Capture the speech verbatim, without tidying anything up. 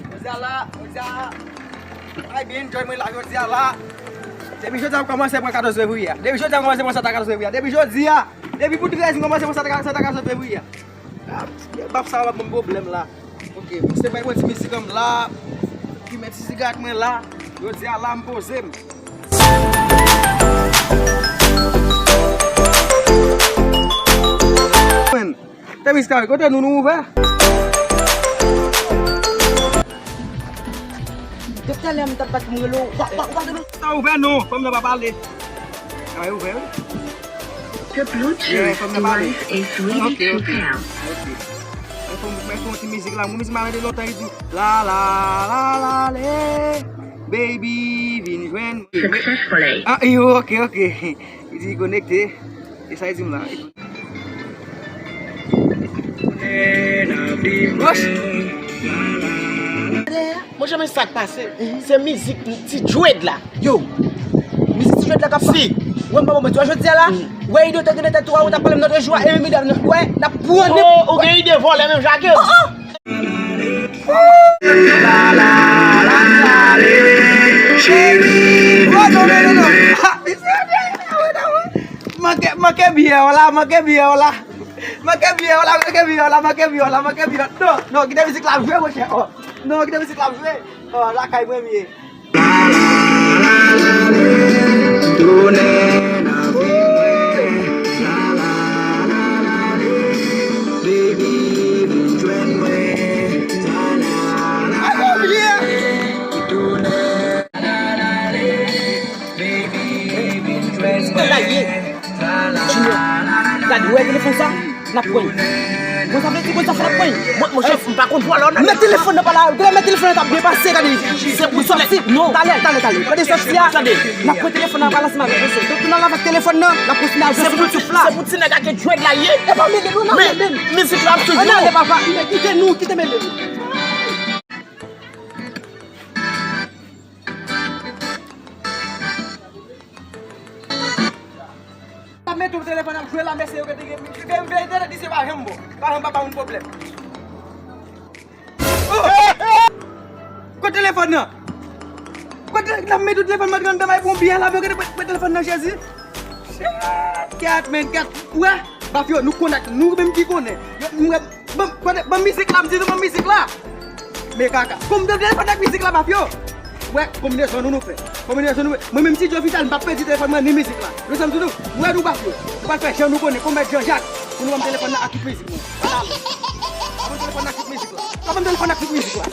Jodi a la, jodi a, ay byen enjoy mwen la, jodi a la. Depi jodi a m kòmanse pran katòz fevriye a. Depi jodi a m kòmanse pran Santa katòz fevriye a. Depi jodi a, depi pou trèz m kòmanse pran Santa, Santa katòz fevriye a. Ah, baf sa va ban m pwoblèm la. Ok, se bay mwen ti mizik an m la. Fimen ti sigarèt mwen la. Jodi a la m poze m. Tèmis kare, kote nou, nou ouvè? Depi talè m t ap bat pou m rele w. Wa, wa, wa, wa, sa ouvè non, fanm nan pa pale. Kare ouvè wi. The Bluetooth device is ready to pair. Ok, ok. Mwen fè yon ti mizik la, mwen mizik mwen rete lontan li di la la la la le baby vin jwenn mwen. Successfully. Ah, yo, ok, ok. Li di konekte. E sa li di m la. Monchè, men sa k pase. Se mizik ti Djwed la. Yo, mizik ti Djwed la k ap si. Wè m pa bon, mwen, jodi a la, wè ide w te gen nan tèt ou a, ou t ap pale m lòt jou a, e menm ide a, wè, n ap pran. Oh, ou gen ide vòlè menm jan ak yo. Oh, oh. Cheri. Oh, non, non, non, non. Ha, manke, manke biyè w la, manke biyè w la. Manke biyè w la, manke biyè w la, manke biyè w la, manke biyè w la. Non, non, kite mizik la ap jwe, monchè. Oh. Non, kite mizik la ap jwe. Oh, lakay mwen m ye. Kote la ye? Junior, gade, ou wè telefòn sa? N ap pran. Bon, sa vle di, bon, sa fè n ap pran. Bon, monchè, m pa konn vòlè w non. Met telefòn nan pa la, gade, met telefòn nan t ap byen pase, gade. Se pou sòti. Non, talè, talè, talè. Gade sòti a. Tande. N ap pran telefòn nan, pa ansanm avèk mesye. Donk, nou al avèk telefòn nan, n ap kontinye avèk Bluetooth la. Se pou ti nèg ak Djwed la ye. E pa mele nou, nan mele nou. Mizik la ap toujou. Ann ale, papa. Kite nou, kite mele nou. Pa mete yon telefòn ap jwe la, mesye yo gen, gen, gen, gen entènèt li se pa janm bon. Pa janm pa ba moun pwoblèm. Oh! Kote telefòn nan? Kote, n ap mete yon telefòn mwen anndan bay pou yon biyè la, men kote, kote telefòn nan, Jezi? Kat, men, kat. Ou wè? Baf yo, nou konnen, nou menm ki konnen. Yo, nou wè, Ban, ban, ban mizik la, m di nou ban mizik la. Men kaka. Konbinezon ak mizik la, mafyo. Wè, konbinezon nou, nou fè. Konbinezon nou, mwen menm si Djo Vital, m p ap pèdi telefòn mwen ni mizik la. Nou sa m di nou, mwen nou mafyo. Nou pral fè jan nou konnen, konbèt Jan Jak. Pou nou ban m telefòn nan ak tout mizik mwen. Ala. Ban m telefòn nan ak tout mizik la. Ban m telefòn nan ak tout mizik la.